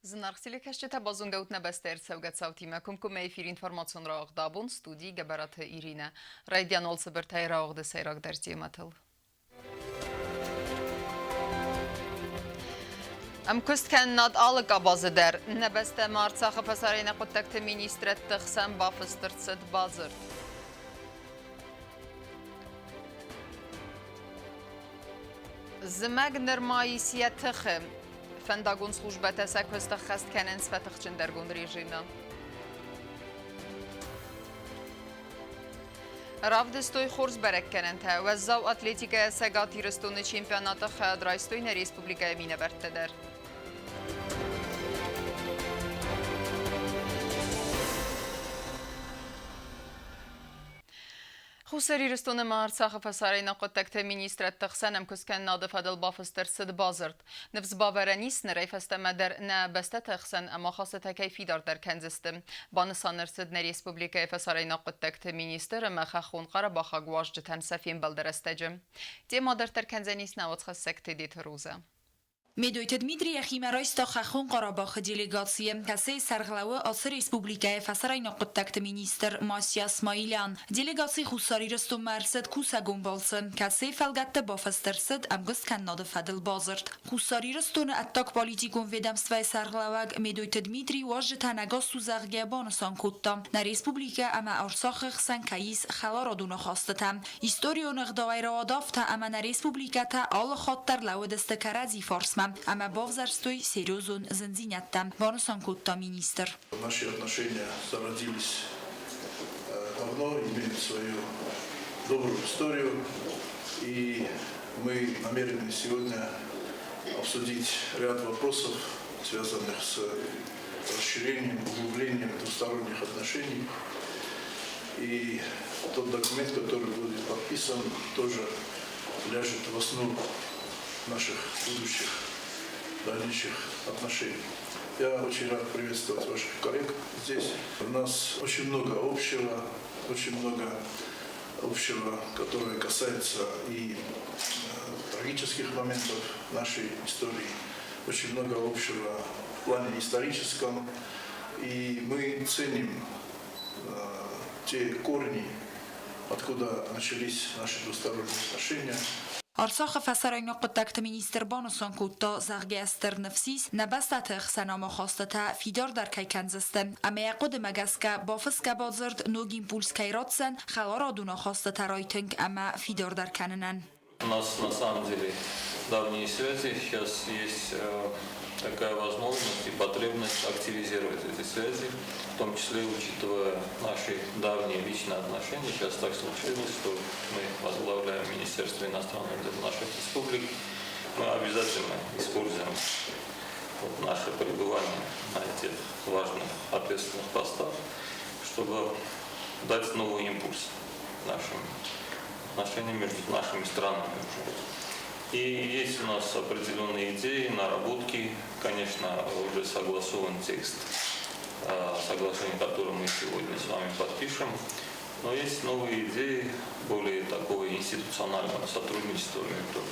Зынаргъ телекӕсджытӕ, базонгӕ ут нӕ бӕстӕйы ӕрцӕугӕ цаутимӕ. Комкоммӕ эфир информацион рауагъд абон студийы Гӕбӕраты Иринӕ. Райдиан уал цыбыртӕй рауагъды сӕйрагдӕр темӕтыл. Ӕмкуысткӕнынад алы къабазы дӕр. Нӕ бӕстӕмӕ Арцахы фӕсарӕйнаг хъуыддӕгты министрӕдты хсӕн бафыст ӕрцыд бадзырд. Зымӕг нырма ис йӕ тыхы. Фӕндагон службӕтӕ сӕ куыст ӕххӕст кӕнынц фӕтыхджындӕргонд режимы. Равдыстой хорз бӕрӕггӕнӕнтӕ. Уӕззау атлетикӕйӕ Цӕгат Ирыстоны чемпионаты хайад райстой нӕ республикӕйы минӕвӕрттӕ дӕр. Хуссар Ирыстон ӕмӕ Арцахы фӕсарӕйнаг хъуыддӕгты министрӕдты хсӕн ӕмкуысткӕнынады фӕдыл бафыст ӕрцыд бадзырд. Ныфс бавӕрӕн ис, нырӕй фӕстӕмӕ дӕр нӕ бӕстӕты хсӕн ӕмахастытӕ кӕй фидардӕр кӕндзысты. Банысан ӕрцыд нӕ республикӕйы фӕсарӕйнаг хъуыддӕгты министр ӕмӕ Хӕххон Къарабахаг уазджытӕн сӕ фембӕлды рӕстӕджы. Темӕ дарддӕр кӕндзӕнис нӕ уацхӕссӕг Тедеты Розӕ. Медойты Дмитрий йӕхимӕ райста Хӕххон Къарабахы делегацийы, кӕцыйы сӕргълӕууы ацы республикӕйы фӕсарӕйнаг хъуыддӕгты министр Мася Смаилян. Делегаци Хуссар Ирыстонмӕ ӕрцыд кусӕгон балцы, кӕцыйы фӕлгӕтты бафыст ӕрцыд ӕмгуысткӕнынады фӕдыл бадзырд. Хуссар Ирыстоны ӕддагполитикон ведомствӕйы сӕргълӕууӕг Медойты Дмитрий уазджытӕн ӕгас у, зӕгъгӕ, банысан кодта, нӕ республикӕ ӕмӕ Арцахы хсӕн кӕй ис хӕларадон ахастытӕ. Историон ӕгъдауӕй рауад афтӕ, ӕмӕ нӕ республикӕтӕ алы хатт дӕр лӕууыдысты кӕрӕдзи фарсмӕ ӕмӕ бавзӕрстой серьезон зындзинӕдтӕ, банысан кодта министр. Наши отношения зародились давно, имеют свою добрую историю, и мы намерены сегодня обсудить ряд вопросов, связанных с расширением, углублением двусторонних отношений. И тот документ, который будет подписан, тоже ляжет в основу наших будущих дальнейших отношений. Я очень рад приветствовать ваших коллег здесь. У нас очень много общего, очень много общего, которое касается и трагических моментов нашей истории, очень много общего в плане историческом. И мы ценим те корни, откуда начались наши двусторонние отношения. Арцахы фӕсарӕйнаг хъуыддӕгты министр банысан кодта, зӕгъгӕ, стыр ныфс ис, нӕ бӕстӕты хсӕн ӕмахастытӕ фидардӕр кӕй кӕндзысты, ӕмӕ йӕ хъуыдымӕ гӕсгӕ бафысгӕ бадзырд ног импульс кӕй ратдзӕн хӕларадон ахастытӕ райтынг ӕмӕ фидардӕр кӕнынӕн. У нас на самом деле давние связи. Сейчас есть такая возможность и потребность активизировать эти связи, в том числе учитывая наши давние личные отношения. Сейчас так случилось, что мы возглавляем Министерство иностранных дел наших республик. Мы обязательно используем вот наше пребывание на этих важных ответственных постах, чтобы дать новый импульс нашим отношениям между нашими странами уже. И есть у нас определенные идеи, наработки. Конечно, уже согласован текст соглашения, которое мы сегодня с вами подпишем. Но есть новые идеи более такого институционального сотрудничества между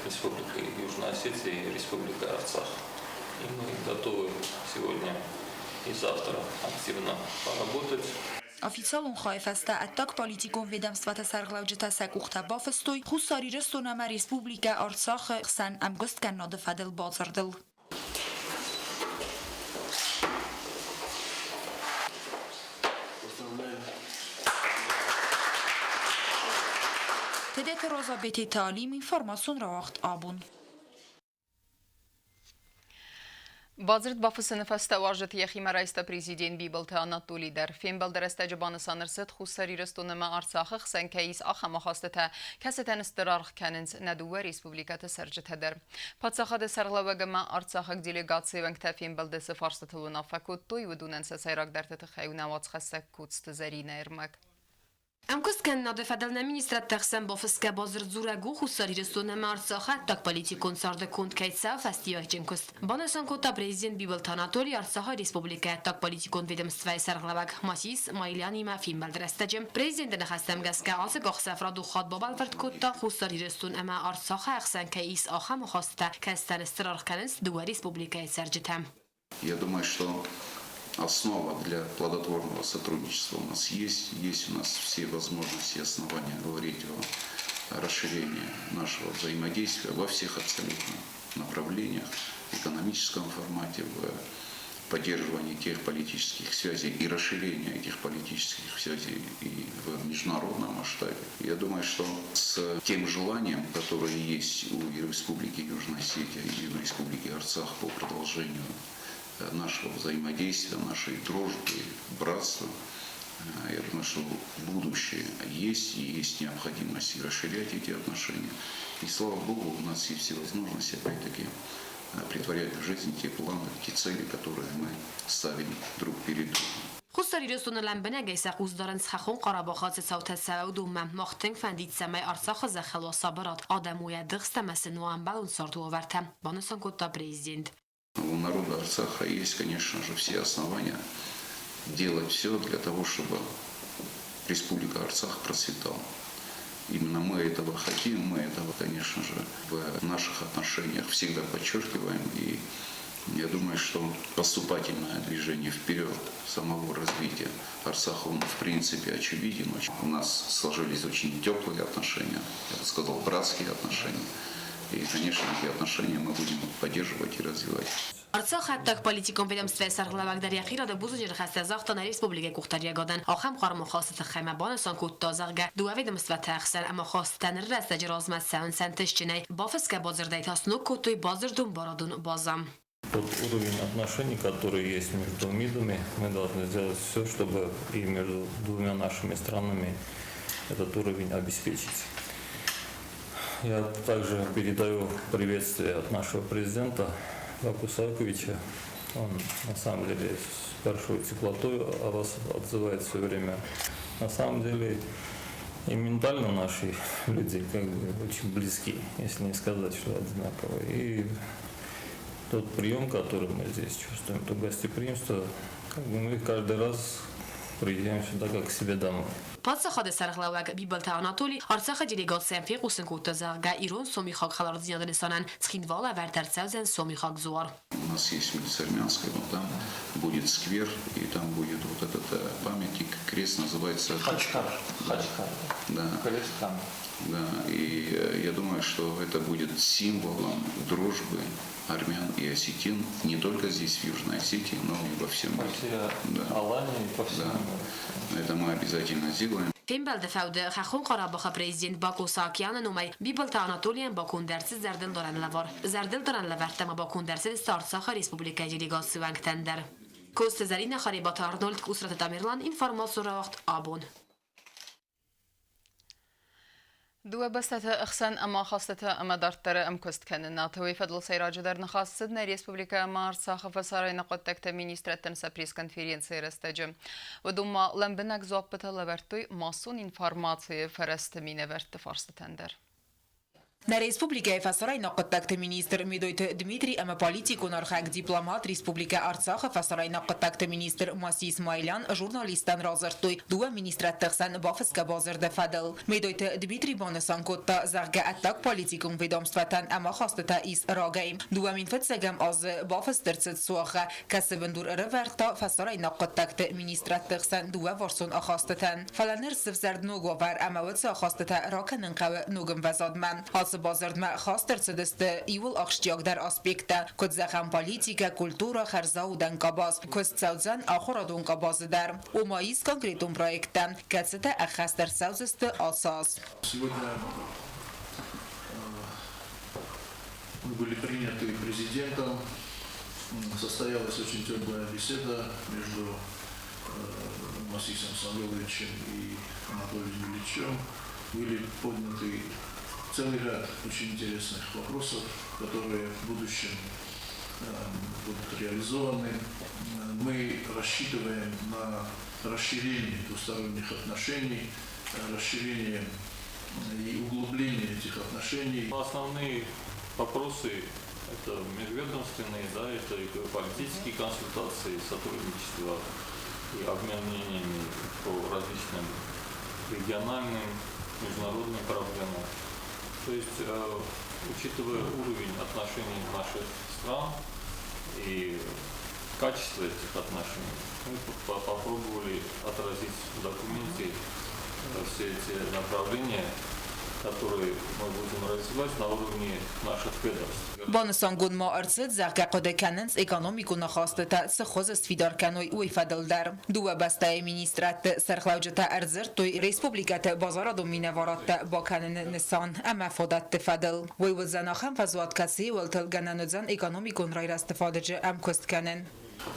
Республикой Южная Осетия и Республикой Арцах. И мы готовы сегодня и завтра активно поработать. Официалон хайы фӕстӕ ӕддагполитикон ведомствӕты сӕргълӕуджытӕ сӕ къухтӕ бафыстой Хуссар Ирыстон ӕмӕ Республикӕ Арцахы хсӕн ӕмгуысткӕнынады фӕдыл бадзырдыл. Тедеты Роза Бететы Алим информацион рауагъд абон. Бадзырд бафыссыны фӕстӕ уазджыты йӕхимӕ райста президент Бибылты Анатоли дӕр. Фембӕлды рӕстӕджы банысан ӕрцыд Хуссар Ирыстон ӕмӕ Арцахы хсӕн кӕй ис ахӕм ахастытӕ, кӕцытӕн стыр аргъ кӕнынц нӕ дыууӕ республикӕты цӕрджытӕ дӕр. Паддзахады сӕргълӕууӕг ӕмӕ арцахаг делегацийы уӕнгтӕ фембӕлды цы фарстытыл уынаффӕ кодтой, уыдонӕн сӕ сӕйрагдӕрты тыххӕй у нӕ уацхӕссӕг Коцты Зӕринӕ ӕрмӕг. Ӕмкуысткӕнынады фӕдыл нӕ министрадты ӕхсӕн бафысгӕ бадзырд дзурӕг у, Хуссар Ирыстон ӕмӕ Арцахы ӕддагполитикон царды конд кӕй цӕуы фӕстиуӕгджын куыст, банысан кодта президент Бибылты Анатоли Арцахы республикӕйы ӕддагполитикон ведомствӕйы сӕргълӕууӕг Масис Маилянимӕ фембӕлды рӕстӕджы. Президенты ныхӕстӕм гӕсгӕ ацы къахдзӕф радухат бабӕлвырд кодта, Хуссар Ирыстон ӕмӕ Арцахы ӕхсӕн кӕй ис ахӕм ахастытӕ, кӕцытӕн стыр аргъ кӕнынц дыууӕ республикӕйы цӕрджытӕ. Я думаю, что основа для плодотворного сотрудничества у нас есть. Есть у нас все возможности и основания говорить о расширении нашего взаимодействия во всех абсолютно направлениях, в экономическом формате, в поддерживании тех политических связей и расширении этих политических связей и в международном масштабе. Я думаю, что с тем желанием, которое есть у Республики Южная Осетия и у Республики Арцах по продолжению нашего взаимодействия, нашей дружбы, братства, я думаю, что будущее есть и есть необходимость и расширять эти отношения. И слава Богу, у нас есть все возможности, опять-таки, претворять в жизнь те планы, те цели, которые мы ставим друг перед другом. Хуссар Ирыстоны лӕмбынӕгӕй сӕ хъус дарынц Хӕххон Хъарабахы цы цаутӕ цӕуы, уыдонмӕ. Мах тынг фӕндид, цӕмӕй Арцахы зӕххыл уа сабырад, адӕм уой ӕдыхст ӕмӕ сын уа ӕмбӕлон царды уавӕртӕ, банысан кодта президент. У народа Арцаха есть, конечно же, все основания делать все для того, чтобы Республика Арцах процветала. Именно мы этого хотим, мы этого, конечно же, в наших отношениях всегда подчеркиваем. И я думаю, что поступательное движение вперед самого развития Арцаха, он в принципе очевиден. У нас сложились очень теплые отношения, я бы сказал, братские отношения. И, конечно, эти отношения мы будем поддерживать и развивать. Арцахы ӕддагполитикон ведомствӕйы сӕргълӕууӕг дӕр йӕхи рады бузныджы ныхӕстӕ загъта нӕ республикӕйы къухдариуӕгадӕн ахӕм хъарм ахасты тыххӕй ӕмӕ банысан кодта, зӕгъгӕ, дыууӕ ведомствӕты ӕхсӕн ӕмахастытӕ ныры рӕстӕджы размӕ цӕуынц ӕнтыстджынӕй, бафысгӕ бадзырдӕй та сног кодтой бадзырдон-барадон базӕ. Тот уровень отношений, который есть между МИДами, мы должны сделать все, чтобы и между двумя нашими странами этот уровень обеспечить. Я также передаю приветствие от нашего президента Баку Сааковича. Он на самом деле с большой теплотой о вас отзывает все время. На самом деле и ментально наши люди как бы очень близки, если не сказать, что одинаковые. И тот прием, который мы здесь чувствуем, то гостеприимство, как бы мы каждый раз приезжаем сюда как к себе домой. Паддзахады сӕргълӕууӕг Бибылты Анатоли Арцахы делегацийӕн фехъусын кодта, зӕгъгӕ, ирон-сомихаг хӕлардзинады нысанӕн Цхинвалы ӕвӕрд ӕрцӕудзӕн сомихаг дзуар. У нас есть улица Армянская, вот там будет сквер, и там будет вот этот памятник, крест называется... Хачкар. Хачкар. Да. Крест там. Да, и я думаю, что это будет символом дружбы армян и осетин не только здесь, в Южной Осетии, но и во всем По мире. всей Да. Алании, по всему Да. миру. Это мы обязательно сделаем. Фембӕлды фӕуды Хӕххон Хъарабахы президент Бако Саакяны номӕй Бибылты Анатолийӕн баконд ӕрцыд зӕрдылдарӕн лӕвар. Зӕрдылдарӕн лӕвӕрттӕ ма баконд ӕрцыдысты Арцахы республикӕйы делегацийы уӕнгтӕн дӕр. Коцты Зӕринӕ, Харебаты Арнольд, Къусраты Тамерлан, информацион рауагъд Абон. Дыууӕ бӕстӕты ӕхсӕн ӕмахастытӕ ӕмӕ дарддӕры ӕмкуысткӕнынад. Уый фӕдыл сӕйраджыдӕр ныхас цыд нӕ республикӕ ӕмӕ Арцахы фӕсарӕйнаг хъуыддӕгты министрӕдтӕн сӕ пресс-конференцийы рӕстӕджы. Уыдон ма лӕмбынӕг дзуаппытӕ лӕвӕрдтой массон информацийы фӕрӕзты минӕвӕртты фарстытӕн дӕр. Нӕ республикӕйы фӕсарӕйнаг хъуыддӕгты министр Медойты Дмитрий ӕмӕ политикон архайӕг, дипломат, Республикӕ Арцахы фӕсарӕйнаг хъуыддӕгты министр Масис Маилян журналисттӕн радзырдтой дыууӕ министрадты хсӕн бафысгӕ бадзырды фӕдыл. Медойты Дмитрий банысан кодта, зӕгъгӕ, ӕддагполитикон ведомствӕтӕн ӕмахастытӕ ис рагӕй. 2001-ӕм азы бафыст ӕрцыд суагъӕ, кӕцы бындур ӕрӕвӕрдта фӕсарӕйнаг хъуыддӕгты министрадты хсӕн дыууӕварсон ахастытӕн. Фӕлӕ ныр сывзӕрд ног уавӕр ӕмӕ уыцы ахастытӕ ракӕнын хъӕуы ног ӕмвӕзадмӕ. Ацы бадзырдмӕ хаст ӕрцыдысты иууыл ахсджиагдӕр аспекттӕ, куыд зӕгъӕм политикӕ, культурӕ, хӕрзаудӕн къабаз. Куыст цӕудзӕн ахуырадон къабазы дӕр. Ома ис конкретон проекттӕ, кӕцытӕ ӕххӕст ӕрцӕудзысты ацы аз. Сегодня мы были приняты президентом. Состоялась очень теплая беседа между Масисом Самвеловичем и Анатолием Ильичем. Были подняты целый ряд очень интересных вопросов, которые в будущем будут реализованы. Мы рассчитываем на расширение двусторонних отношений. расширение и углубление этих отношений. Основные вопросы это межведомственные, да, это и политические консультации, сотрудничество и обмен мнениями по различным региональным, международным проблемам. То есть, учитывая уровень отношений наших стран и качество этих отношений, мы попробовали отразить в документе все эти направления, которые мы будем развивать на уровне наших ведомств. Банысангонд ма ӕрцыд, зӕгъгӕ, хъуыды кӕнынц экономикон ахастытӕ цы хуызы сфидар кӕной, уый фӕдыл дӕр. Дыууӕ бӕстӕйы министрадты сӕргълӕуджытӕ ӕрдзырдтой республикӕты базарадон минӕварадтӕ бакӕныны нысан ӕмӕ фадӕтты фӕдыл. Уый уыдзӕн ахӕм фӕзуат, кӕцыйы уӕлтыл гӕнӕн уыдзӕн экономикон райрӕзты фадыджы ӕмкуыст кӕнын.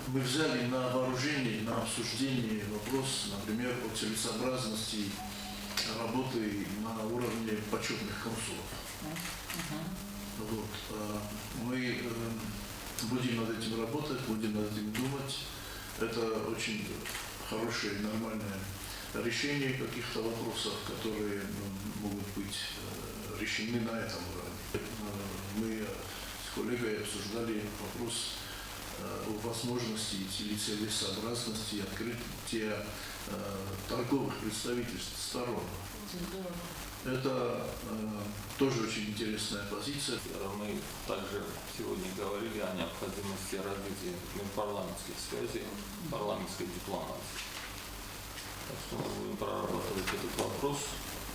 Мы взяли на вооружение, на обсуждение вопрос, например, о целесообразности работы на уровне почетных консулов. Вот. Мы будем над этим работать, будем над этим думать. Это очень хорошее, нормальное решение каких-то вопросов, которые могут быть решены на этом уровне. Мы с коллегой обсуждали вопрос о возможности или целесообразности открытия торговых представительств сторон. Это тоже очень интересная позиция. Мы также сегодня говорили о необходимости развития межпарламентских связей, парламентской дипломатии. Так что мы будем прорабатывать этот вопрос.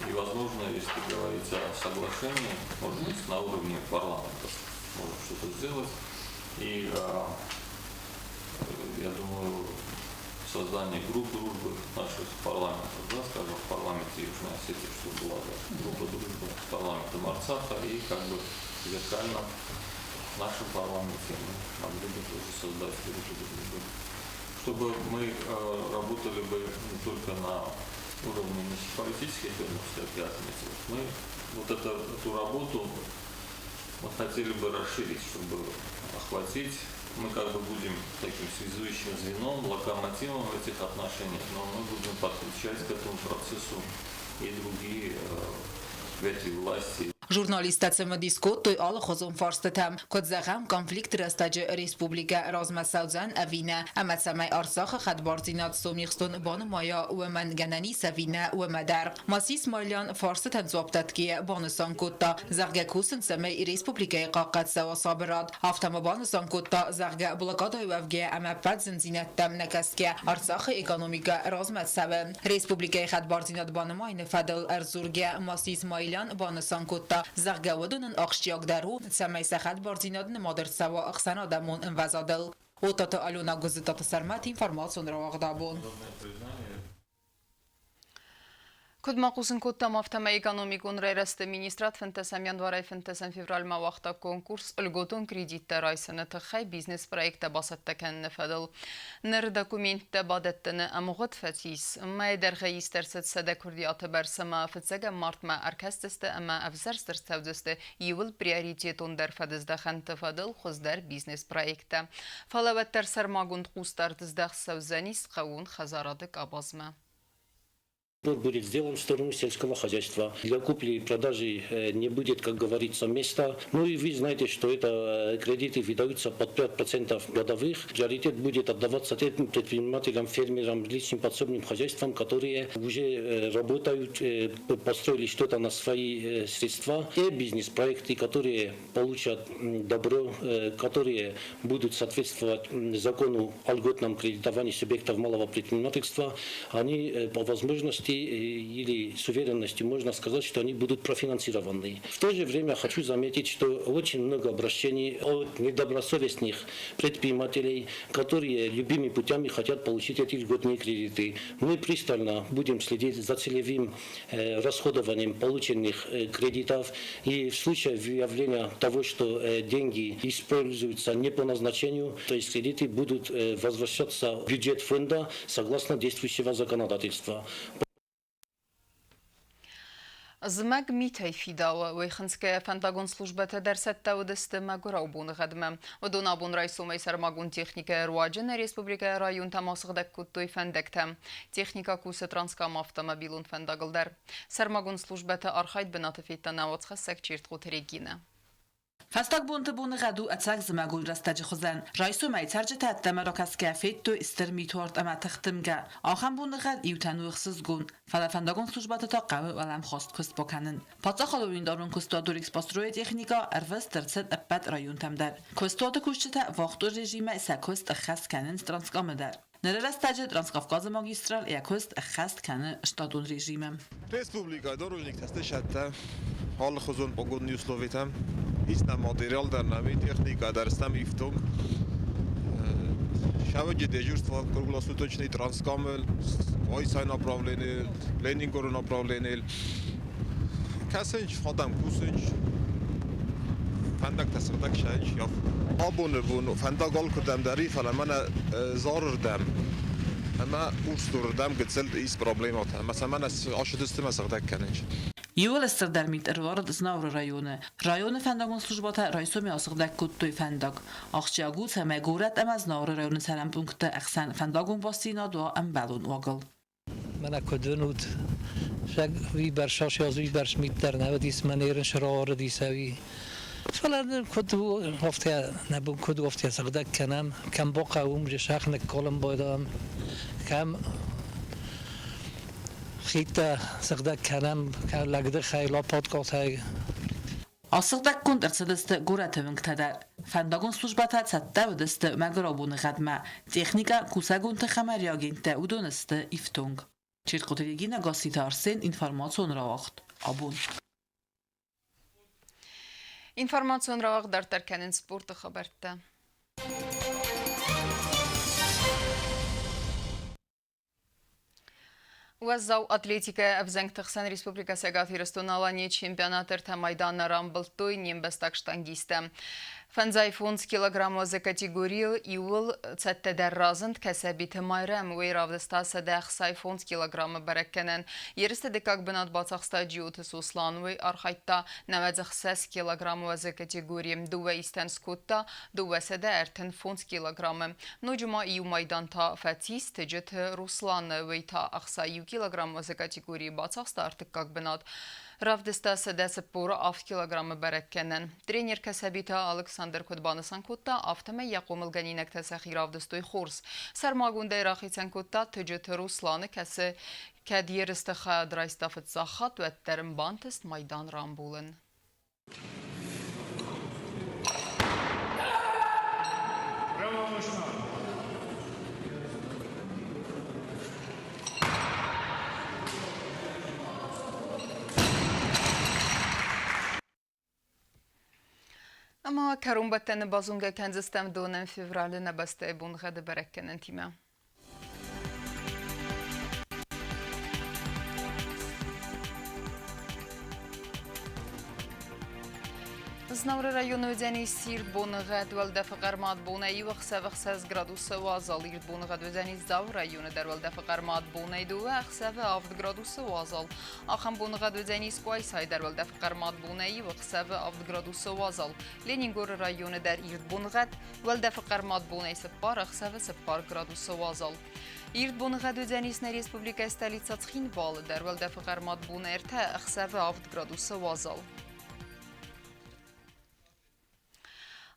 И, возможно, если говорить о соглашении, может быть, на уровне парламента можно что-то сделать. И, я думаю, создание групп дружбы наших парламентов, да, скажем, в парламенте Южной Осетии, чтобы была, да, группа дружбы с парламентом Арцаха, и как бы зеркально в нашем парламенте мы могли бы тоже создать группу дружбы. Чтобы мы работали бы не только на уровне политических ведомств, как я отметил, мы вот эту работу мы хотели бы расширить, чтобы охватить. Мы как бы будем таким связующим звеном, локомотивом в этих отношениях, но мы будем подключать к этому процессу и другие ветви власти. Журналисттӕ цымыдис кодтой алыхуызон фарстытӕм, куыд зӕгъӕм, конфликты рӕстӕджы республикӕ размӕ цӕудзӕн ӕви нӕ, ӕмӕ цӕмӕй Арцахы хӕдбардзинад Сомихстон банымайа, уымӕн гӕнӕн ис ӕви нӕ, уымӕ дӕр. Масис Майлиан фарстытӕн дзуапп дӕтгӕйӕ банысан кодта, зӕгъгӕ, кусынц, цӕмӕй республикӕйы хъахъхъӕд цӕуа сабырад. Афтӕ ма банысан кодта, зӕгъгӕ, блокадӕйы уӕвгӕйӕ ӕмӕ ӕппӕт зындзинӕдтӕм нӕ кӕсгӕ, Арцахы экономикӕ размӕ цӕуы. Республикӕйы хӕдбардзинад банымайыны фӕдыл ӕрдзургӕ Масис Майлиан банысан кодта, зӕгъгӕ, уыдонӕн ахсджиагдӕр у, цӕмӕй сӕ хӕдбардзинад нымад ӕрцӕуа ӕхсӕнадӕмон ӕмвӕзадыл. Отаты Алена Гуызытаты Сӕрмӕт информацион рауагъд абон. Куыд ма хъусын кодтам, афтӕмӕй экономикон райрӕзты министрад 15 январӕй 15 февральмӕ уагъта конкурс льготон кредиттӕ райсыны тыххӕй бизнес-проекттӕ бацӕттӕ кӕныны фӕдыл. Ныр документтӕ бадӕттыны ӕмгъуыд фӕцис. Мӕйы дӕргъы ист ӕрцыд 100 куырдиаты бӕрц ӕмӕ фыццӕгӕм мартмӕ ӕркӕсдзысты ӕмӕ ӕвзӕрст ӕрцӕудзысты иууыл приоритетондӕр фӕдыздӕхӕнты фӕдыл хуыздӕр бизнес-проекттӕ. Фӕлӕ уӕддӕр сӕрмагонд хъусдард здӕхт цӕудзӕнис хъӕууон хӕдзарады къабазмӕ. Будет сделан в сторону сельского хозяйства. Для купли и продажи не будет, как говорится, места. Ну и вы знаете, что это кредиты выдаются под 5% годовых. Приоритет будет отдаваться тем предпринимателям, фермерам, личным подсобным хозяйствам, которые уже работают, построили что-то на свои средства. Те бизнес-проекты, которые получат добро, которые будут соответствовать закону о льготном кредитовании субъектов малого предпринимательства, они по возможности или с уверенностью можно сказать, что они будут профинансированы. В то же время хочу заметить, что очень много обращений от недобросовестных предпринимателей, которые любыми путями хотят получить эти льготные кредиты. Мы пристально будем следить за целевым расходованием полученных кредитов, и в случае выявления того, что деньги используются не по назначению, то есть кредиты будут возвращаться в бюджет фонда согласно действующего законодательства. Зымӕг митӕй фидауы, уый хынцгӕйӕ фӕндагон службӕтӕ дӕр цӕттӕ уыдысты мӕгуырау боныгъӕдмӕ. Уыдон абон райсомӕй сӕрмагонд техникӕйы руаджы нӕ республикӕйы районтӕм асыгъдӕг кодтой фӕндӕгтӕ. Техникӕ кусы Транскамы автомобилон фӕндагыл дӕр. Сӕрмагонд службӕты архайд бынаты федта нӕ уацхӕссӕг Чертхъоты Регинӕ. Фӕстаг бонты боныгъӕд у ӕцӕг зымӕгон рӕстӕджы хуызӕн. Райсомӕй цӕрджытӕ ӕддӕмӕ ракӕсгӕ федтой стыр митуард ӕмӕ тыхдымгӕ. Ахӕм боныгъӕд иутӕн у ӕхсызгон, фӕлӕ фӕндагон службӕты та хъӕуы уӕлӕмхаст куыст бакӕнын. Паддзахадон унитарон куыстуат Орексбастрой-ы техникӕ ӕрвыст ӕрцыд ӕппӕт районтӕм дӕр. Куыстуаты кусджытӕ вахтон режимӕй сӕ куыст ӕххӕст кӕнынц Транскамы дӕр. Ныры рӕстӕджы Транскавказы магистраль йӕ куыст ӕххӕст кӕны штатон режимы. Республикӕйы дорожниктӕ сты цӕттӕ алыхуызон погодный условитӕм. Ис нӕм материал дӕр нӕм и, техникӕ дӕр стӕм ифтонг. Сӕвӕджы дежурство круглосуточный Транскамыл, Къуайсай направление, Ленингоры направление. Кӕсынц, адӕм кусынц, фӕндӕгтӕ сыгъдӕг сӕнч. Абоны бон фӕндаг алкуырдӕм дӕр и, фӕлӕ мӕнӕ Зарырдӕм ӕмӕ Урсдурырдӕм гыццыл ис проблемӕтӕ ӕмӕ сӕ мӕнӕ ащыдысты мӕ сыгъдӕг кӕнынц. Иууыл стырдӕр мит ӕруарыд Знауыры районы. Районы фӕндагон службӕтӕ райсомӕй асыгъдӕг кодтой фӕндаг. Ахсджиаг у, цӕмӕй горӕт ӕмӕ Знауыры районы цӕрӕн пунктты ӕхсӕн фӕндагон бастдзинад уа ӕмбӕлон уагыл. Мӕнӕ куыд уынут, уыйбӕрц ас уыйбӕрц мит дӕр нӕ уыдис, мӕн ерын срауарыдис ӕви. Фӕлӕ ныр куыд у, афтӕ нӕ бон куыд у, афтӕ сыгъдӕг кӕнӕм. Кӕм бахъӕуы, уым же сах ныккалын байдам, кӕм хидтӕ сыгъдӕг кӕнӕм, кӕм лӕгдыхӕй, лопаткъотӕй. Асыгъдӕггонд ӕрцыдысты горӕты уынгтӕ дӕр. Фӕндагон службӕтӕ цӕттӕ уыдысты мӕгуырау боныгъӕдмӕ. Техникӕ, кусӕгон тых ӕмӕ реагенттӕ уыдон сты ифтонг. Чертхъоты Регина, Гасситы Арсен, информацион рауагъд. Абон. Информацион рауагъд дарддӕр кӕнынц спорты хабӕрттӕ. Уӕззау атлетикӕйӕ ӕвзӕнгты хсӕн Республикӕ Цӕгат Ирыстон-Аланийы чемпионаты ӕртӕ майданы рамбылдтой не мбӕстаг штангисттӕ. Фӕндзай фондз килограмм уӕзы категорийыл иууыл цӕттӕдӕр разынд Кӕсӕбиты Майрӕм. Уый равдыста 165 килограммы бӕрӕггӕнӕн. Ерысты дыккаг бынат бацахста Джиоты Сослан. Уый архайдта 96 килограмм уӕзы категорийы. Дыууӕ истӕн скодта 235 килограммы. Ноджы ма иу майдан та фӕцис Тыджыты Русланы, уый та 61 килограмм уӕзы категорийы бацахста ӕртыккаг бынат. Равдыста 147 килограммы бӕрӕггӕнӕн. Тренер Кӕсӕбиты Алыксандр куыд банысан кодта, афтӕмӕй йӕ хъомылгӕнинӕгтӕ сӕхи равдыстой хорз. Сӕрмагондӕй рахицӕн кодта Тыджыты Русланы, кӕцы кӕд ерысты хайад райста фыццаг хатт, уӕддӕр ын бантыст майдан рамбулын. Ӕмӕ кӕронбӕттӕны базонгӕ кӕндзыстӕм донӕн февралы нӕ бӕстӕйы боныгъӕды бӕрӕггӕнӕнтимӕ. Знауыры районы уыдзӕни ирд боныгъӕд, уӕлдӕфы хъӕрмад бонӕй иу ӕхсӕв ӕхсӕз градусы уазал. Ирд боныгъӕд уыдзӕни Дзауы районы дӕр уӕлдӕфы хъӕрмад бонӕй дыууӕ ӕхсӕвы авд градусы уазал. Ахӕм боныгъӕд уыдзӕни Къуайсайы дӕр уӕлдӕфы хъӕрмад бонӕй иу ӕхсӕвы авд градусы уазал. Ленингоры районы дӕр ирд боныгъӕд, Уӕлдӕфы хъӕрмад бонӕй цыппар, ӕхсӕвы цыппар градусы уазал. Ирд боныгъӕд уыдзӕнис нӕ республикӕйы столицӕ Цхинвалы дӕр. Уӕлдӕфы хъӕрмад бон ӕртӕ, ӕхсӕвы авд градусы уазал.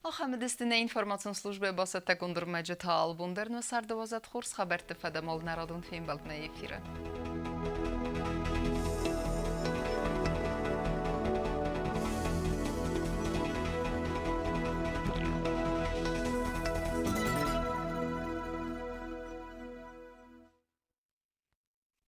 Ахӕм уыдысты нӕ информацион службӕйы бацӕттӕгонд ӕрмӕджытӕ. Албон дӕр нӕ царды уадзӕд хорз хабӕртты фӕдӕмыл нӕ радон фембӕлд нӕ эфиры.